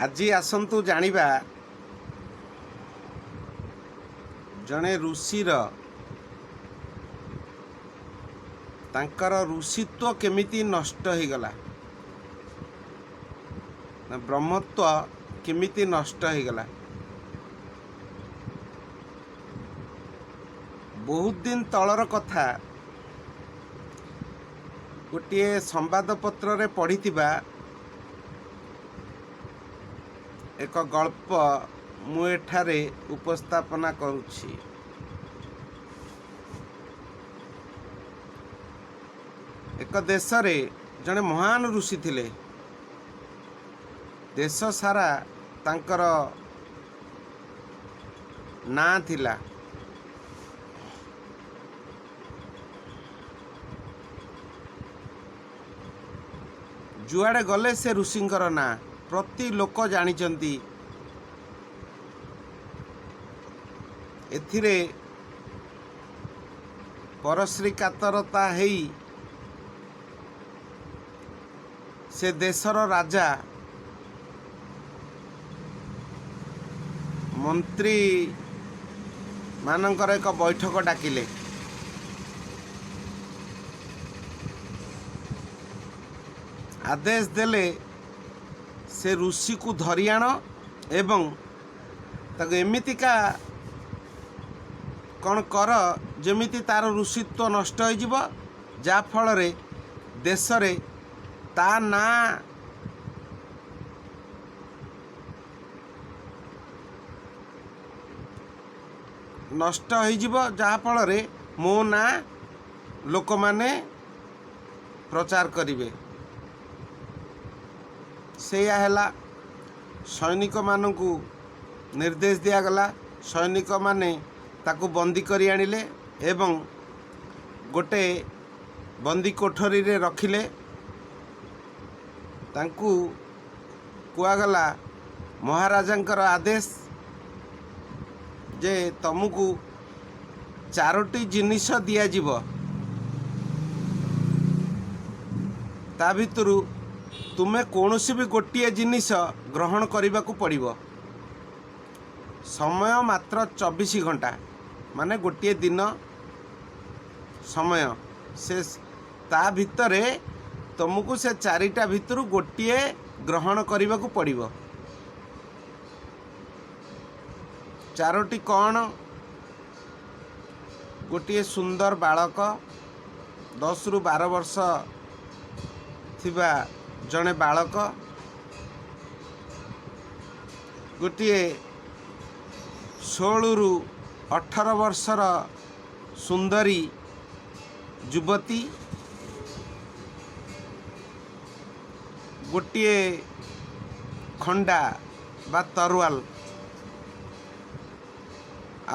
ଆଜି ଆସନ୍ତୁ ଜାଣିବା ଜଣେ ଋଷିର ତାଙ୍କର ଋଷିତ୍ୱ କେମିତି ନଷ୍ଟ ହେଇଗଲା ନା ବ୍ରହ୍ମତ୍ୱ କେମିତି ନଷ୍ଟ ହେଇଗଲା। ବହୁତ ଦିନ ତଳର କଥା, ଗୋଟିଏ ସମ୍ବାଦପତ୍ରରେ ପଢ଼ିଥିବା ଏକ ଗଳ୍ପ ମୁଁ ଏଠାରେ ଉପସ୍ଥାପନା କରୁଛି। ଏକ ଦେଶରେ ଜଣେ ମହାନ ଋଷି ଥିଲେ। ଦେଶ ସାରା ତାଙ୍କର ନାଁ ଥିଲା। ଯୁଆଡ଼େ ଗଲେ ସେ ଋଷିଙ୍କର ନାଁ ପ୍ରତି ଲୋକ ଜାଣିଛନ୍ତି। ଏଥିରେ ପରଶ୍ରୀକାତରତା ହେଇ ସେ ଦେଶର ରାଜା ମନ୍ତ୍ରୀ ମାନଙ୍କର ଏକ ବୈଠକ ଡାକିଲେ। ଆଦେଶ ଦେଲେ, ସେ ଋଷିକୁ ଧରି ଆଣ ଏବଂ ତାକୁ ଏମିତିକା କ'ଣ କର ଯେମିତି ତାର ଋଷିତ୍ୱ ନଷ୍ଟ ହେଇଯିବ, ଯାହାଫଳରେ ଦେଶରେ ତା ନାଁ ନଷ୍ଟ ହେଇଯିବ, ଯାହାଫଳରେ ମୋ ନାଁ ଲୋକମାନେ ପ୍ରଚାର କରିବେ। ସେଇଆ ହେଲା। ସୈନିକମାନଙ୍କୁ ନିର୍ଦ୍ଦେଶ ଦିଆଗଲା। ସୈନିକମାନେ ତାକୁ ବନ୍ଦୀ କରି ଆଣିଲେ ଏବଂ ଗୋଟେ ବନ୍ଦୀ କୋଠରୀରେ ରଖିଲେ। ତାଙ୍କୁ କୁହାଗଲା, ମହାରାଜାଙ୍କର ଆଦେଶ ଯେ ତମକୁ ଚାରୋଟି ଜିନିଷ ଦିଆଯିବ, ତା ଭିତରୁ ତୁମେ କୌଣସି ବି ଗୋଟିଏ ଜିନିଷ ଗ୍ରହଣ କରିବାକୁ ପଡ଼ିବ। ସମୟ ମାତ୍ର 24 ଘଣ୍ଟା, ମାନେ ଗୋଟିଏ ଦିନ ସମୟ। ସେ ତା ଭିତରେ ତୁମକୁ ସେ ଚାରିଟା ଭିତରୁ ଗୋଟିଏ ଗ୍ରହଣ କରିବାକୁ ପଡ଼ିବ। ଚାରୋଟି କ'ଣ? ଗୋଟିଏ ସୁନ୍ଦର ବାଳକ, 10ରୁ 12 ବର୍ଷ ଥିବା ଜଣେ ବାଳକ, ଗୋଟିଏ 16ରୁ 18 ବର୍ଷର ସୁନ୍ଦରୀ ଯୁବତୀ, ଗୋଟିଏ ଖଣ୍ଡା ବା ତରୱାଲ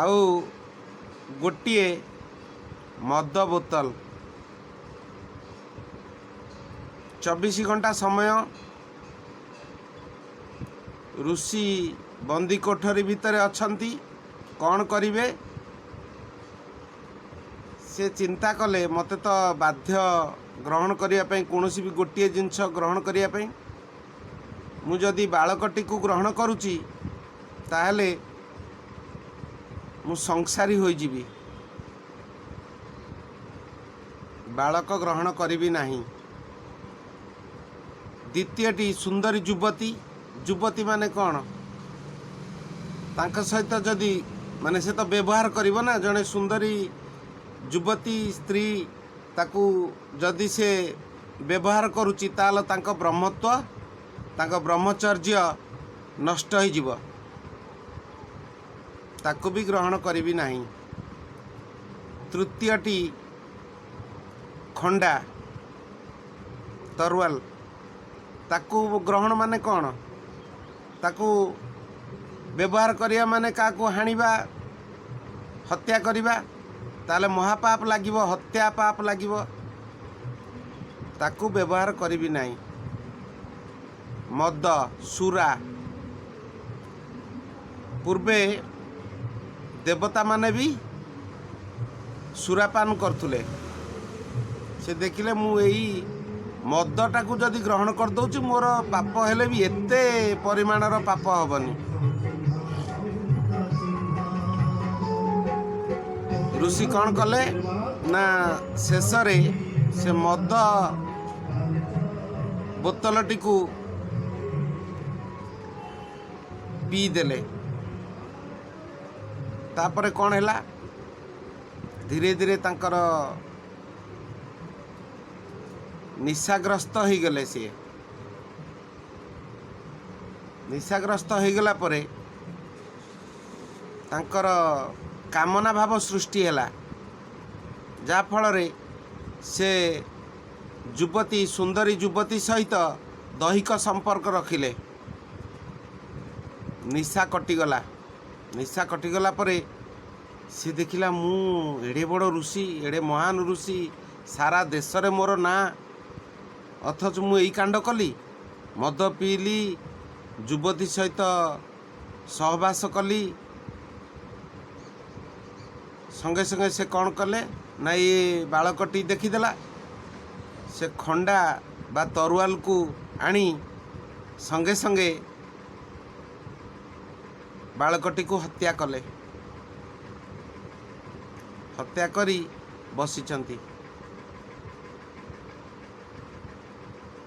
ଆଉ ଗୋଟିଏ ମଦ ବୋତଲ। 24 ଘଣ୍ଟା ସମୟ, ଋଷି ବନ୍ଦୀ କୋଠରୀ ଭିତରେ ଅଛନ୍ତି, କ'ଣ କରିବେ? ସେ ଚିନ୍ତା କଲେ, ମୋତେ ତ ବାଧ୍ୟ ଗ୍ରହଣ କରିବା ପାଇଁ, କୌଣସି ବି ଗୋଟିଏ ଜିନିଷ ଗ୍ରହଣ କରିବା ପାଇଁ। ମୁଁ ଯଦି ବାଳକଟିକୁ ଗ୍ରହଣ କରୁଛି, ତାହେଲେ ମୁଁ ସଂସାରୀ ହୋଇଯିବି, ବାଳକ ଗ୍ରହଣ କରିବି ନାହିଁ। ଦ୍ୱିତୀୟଟି ସୁନ୍ଦରୀ ଯୁବତୀ। ଯୁବତୀ ମାନେ କ'ଣ? ତାଙ୍କ ସହିତ ଯଦି ମାନେ ସେ ତ ବ୍ୟବହାର କରିବ ନା, ଜଣେ ସୁନ୍ଦରୀ ଯୁବତୀ ସ୍ତ୍ରୀ, ତାକୁ ଯଦି ସେ ବ୍ୟବହାର କରୁଛି, ତାହେଲେ ତାଙ୍କ ବ୍ରହ୍ମତ୍ୱ, ତାଙ୍କ ବ୍ରହ୍ମଚର୍ଯ୍ୟ ନଷ୍ଟ ହେଇଯିବ। ତାକୁ ବି ଗ୍ରହଣ କରିବି ନାହିଁ। ତୃତୀୟଟି ଖଣ୍ଡା ତରୱାଲ। ତାକୁ ଗ୍ରହଣ ମାନେ କ'ଣ? ତାକୁ ବ୍ୟବହାର କରିବା ମାନେ କାହାକୁ ହାଣିବା, ହତ୍ୟା କରିବା, ତାହେଲେ ମହାପାପ ଲାଗିବ, ହତ୍ୟା ପାପ ଲାଗିବ। ତାକୁ ବ୍ୟବହାର କରିବି ନାହିଁ। ମଦ, ସୁରା। ପୂର୍ବେ ଦେବତାମାନେ ବି ସୁରାପାନ କରୁଥିଲେ। ସେ ଦେଖିଲେ, ମୁଁ ଏଇ ମଦଟାକୁ ଯଦି ଗ୍ରହଣ କରିଦେଉଛି, ମୋର ପାପ ହେଲେ ବି ଏତେ ପରିମାଣର ପାପ ହେବନି। ଋଷି କ'ଣ କଲେ ନା, ଶେଷରେ ସେ ମଦ ବୋତଲଟିକୁ ପିଇଦେଲେ। ତାପରେ କ'ଣ ହେଲା? ଧୀରେ ଧୀରେ ତାଙ୍କର ନିଶାଗ୍ରସ୍ତ ହେଇଗଲେ ସିଏ। ନିଶାଗ୍ରସ୍ତ ହେଇଗଲା ପରେ ତାଙ୍କର କାମନା ଭାବ ସୃଷ୍ଟି ହେଲା, ଯାହାଫଳରେ ସେ ଯୁବତୀ, ସୁନ୍ଦରୀ ଯୁବତୀ ସହିତ ଦୈହିକ ସମ୍ପର୍କ ରଖିଲେ। ନିଶା କଟିଗଲା। ନିଶା କଟିଗଲା ପରେ ସେ ଦେଖିଲା, ମୁଁ ଏଡ଼େ ବଡ଼ ଋଷି, ଏଡ଼େ ମହାନ ଋଷି, ସାରା ଦେଶରେ ମୋର ନାଁ, ଅଥଚ ମୁଁ ଏଇ କାଣ୍ଡ କଲି, ମଦ ପିଇଲି, ଯୁବତୀ ସହିତ ସହବାସ କଲି। ସଙ୍ଗେ ସଙ୍ଗେ ସେ କ'ଣ କଲେ ନା, ଏ ବାଳକଟି ଦେଖିଦେଲା, ସେ ଖଣ୍ଡା ବା ତରୁଆଲକୁ ଆଣି ସଙ୍ଗେ ସଙ୍ଗେ ବାଳକଟିକୁ ହତ୍ୟା କଲେ। ହତ୍ୟା କରି ବସିଛନ୍ତି।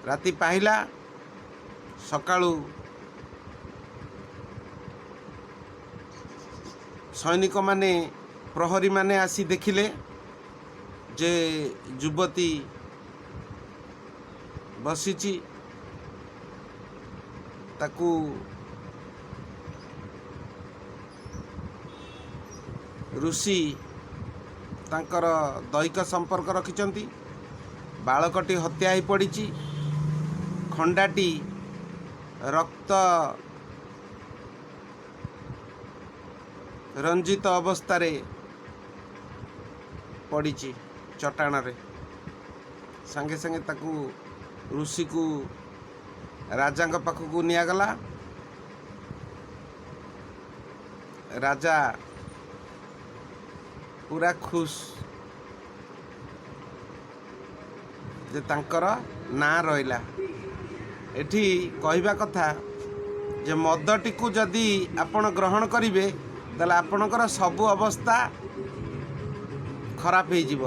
ରାତି ପାହିଲା। ସକାଳୁ ସୈନିକମାନେ, ପ୍ରହରୀମାନେ ଆସି ଦେଖିଲେ ଯେ ଯୁବତୀ ବସିଛି, ତାକୁ ଋଷି ତାଙ୍କର ଦୈହିକ ସମ୍ପର୍କ ରଖିଛନ୍ତି, ବାଳକଟି ହତ୍ୟା ହେଇ ପଡ଼ିଛି, ଖଣ୍ଡାଟି ରକ୍ତ ରଞ୍ଜିତ ଅବସ୍ଥାରେ ପଡ଼ିଛି ଚଟାଣରେ। ସାଙ୍ଗେ ସାଙ୍ଗେ ତାକୁ ଋଷିକୁ ରାଜାଙ୍କ ପାଖକୁ ନିଆଗଲା। ରାଜା ପୁରା ଖୁସ୍ ଯେ ତାଙ୍କର ନାଁ ରହିଲା। ଏଠି କହିବା କଥା ଯେ ମଦଟିକୁ ଯଦି ଆପଣ ଗ୍ରହଣ କରିବେ, ତାହେଲେ ଆପଣଙ୍କର ସବୁ ଅବସ୍ଥା ଖରାପ ହେଇଯିବ।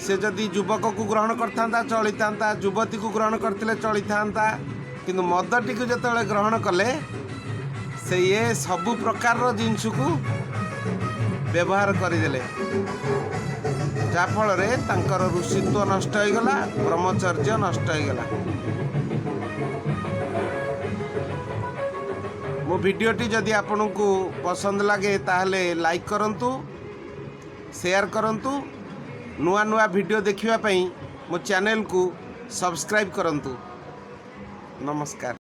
ସେ ଯଦି ଯୁବକକୁ ଗ୍ରହଣ କରିଥାନ୍ତା, ଚଳିଥାନ୍ତା, ଯୁବତୀକୁ ଗ୍ରହଣ କରିଥିଲେ ଚଳିଥାନ୍ତା, କିନ୍ତୁ ମଦଟିକୁ ଯେତେବେଳେ ଗ୍ରହଣ କଲେ, ସେ ଇଏ ସବୁ ପ୍ରକାରର ଜିନିଷକୁ ବ୍ୟବହାର କରିଦେଲେ, ଯାହାଫଳରେ ତାଙ୍କର ଋଷିତ୍ୱ ନଷ୍ଟ ହୋଇଗଲା, ବ୍ରହ୍ମଚର୍ଯ୍ୟ ନଷ୍ଟ ହୋଇଗଲା। ମୋ ଭିଡ଼ିଓଟି ଯଦି ଆପଣଙ୍କୁ ପସନ୍ଦ ଲାଗେ, ତାହେଲେ ଲାଇକ୍ କରନ୍ତୁ, ସେୟାର କରନ୍ତୁ। ନୂଆ ନୂଆ ଭିଡ଼ିଓ ଦେଖିବା ପାଇଁ ମୋ ଚ୍ୟାନେଲକୁ ସବସ୍କ୍ରାଇବ୍ କରନ୍ତୁ। ନମସ୍କାର।